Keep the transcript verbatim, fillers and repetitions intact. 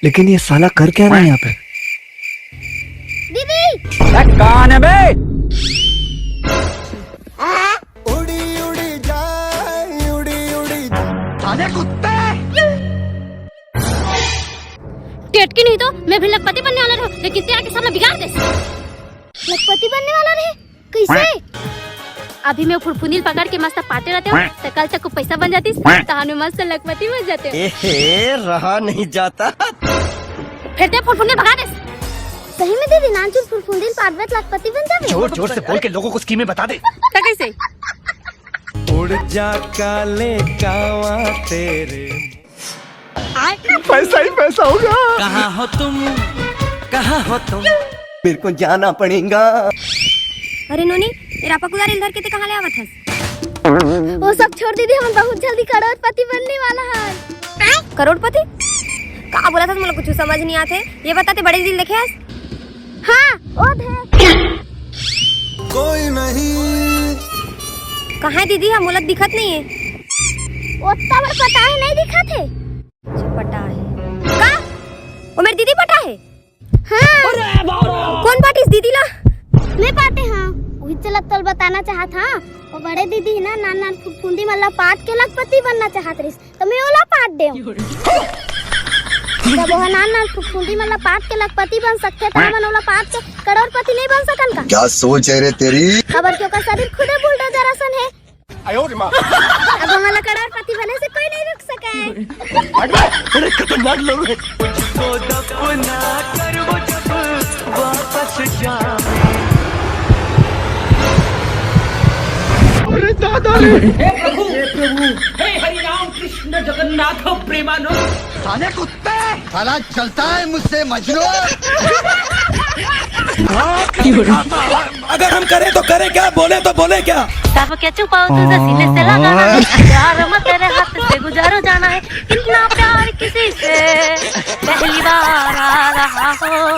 लेकिन ये साला कर क्या रहा है यहाँ पे? दीदी। कौन है बे? उड़ी उड़ी जाए, उड़ी उड़ी। साले कुत्ते। टेटकी नहीं तो मैं भी लखपति बनने वाला रहूं, लेकिन ते आके सब ला बिगाड़ दे। लखपति बनने वाला रहे? कैसे? अभी मैं फुरफुंदी ल पकड़ के मस्त पाटे रहते हो, तो कल तक को पैसा बन जातीस, तहान मैं मस्त लखपति बन जाते हो। एहे, रहा नहीं जाता। फिर ते फुरफुंदी भगा दे। सही में दीदी, नानचुन फुरफुंदी ल पाटबे त लखपति बन जाबे। जोर जोर से बोल के लोगों को स्कीमें बता दे। तो कैसे? उड़ जा काले कावा तेरे। पैसा ही पैसा होगा। कहाँ हो तुम, कहाँ हो तुम? मेरे को जाना पड़ेगा। अरे नोनी, ए रापा कुदारी ल धर के ते कहाँ ले आवत हस? वो सब छोड़ दीदी, हम बहुत जल्दी करोड़पति बनने वाला है। करोड़पति? का बोलत हस, मोला कुछ समझ नहीं आते। ये बता, ते बड़े दीदी ल देखे हस? हाँ, वो थे। कोई नहीं। कहाँ है दीदी? हम मोला दिखत नहीं है। ओत्ता बड़ पता है, नहीं दिखत है। अच्छा, पटा है। का? वो मेरी दीदी पटा है? हाँ। कौन पाटिस दीदी ला? मैं पाटे हाँ। वही चलत तोल बताना चाहत हाँ। वो बड़े दीदी है ना, नान नान फुफुंदी मन ला पाट के लखपति बनना चाहत रहिस, तो मैं ओला पाट देव। जब वो नान नान फुफुंदी मन ला पाट के लखपति बन सकथे, तो हमन ओला पाट के करोड़पति नहीं बन सकन का? क्या सोच है रे तेरी? खबर क्यों का शरीर खुदे बुलडोजर असन है। अब हमला करोड़पति बने से कोई नहीं रुक सके। बड़े खतरनाक लोग हैं। को दफना कर वो जब वापस जाए। अरे दादा रे। हे प्रभु, हे प्रभु, हे हरि राम कृष्ण जगन्नाथ प्रेमानंद। साले कुत्ते। साला चलता है मुझसे मजनू। अगर हम करें तो करें क्या, बोले तो बोले क्या? सब क्या छुपाओ तुझे सीने से लगाना है। प्यार में तेरे हाथ से गुजारो जाना है। कितना प्यार किसी से पहली बार आ रहा हो।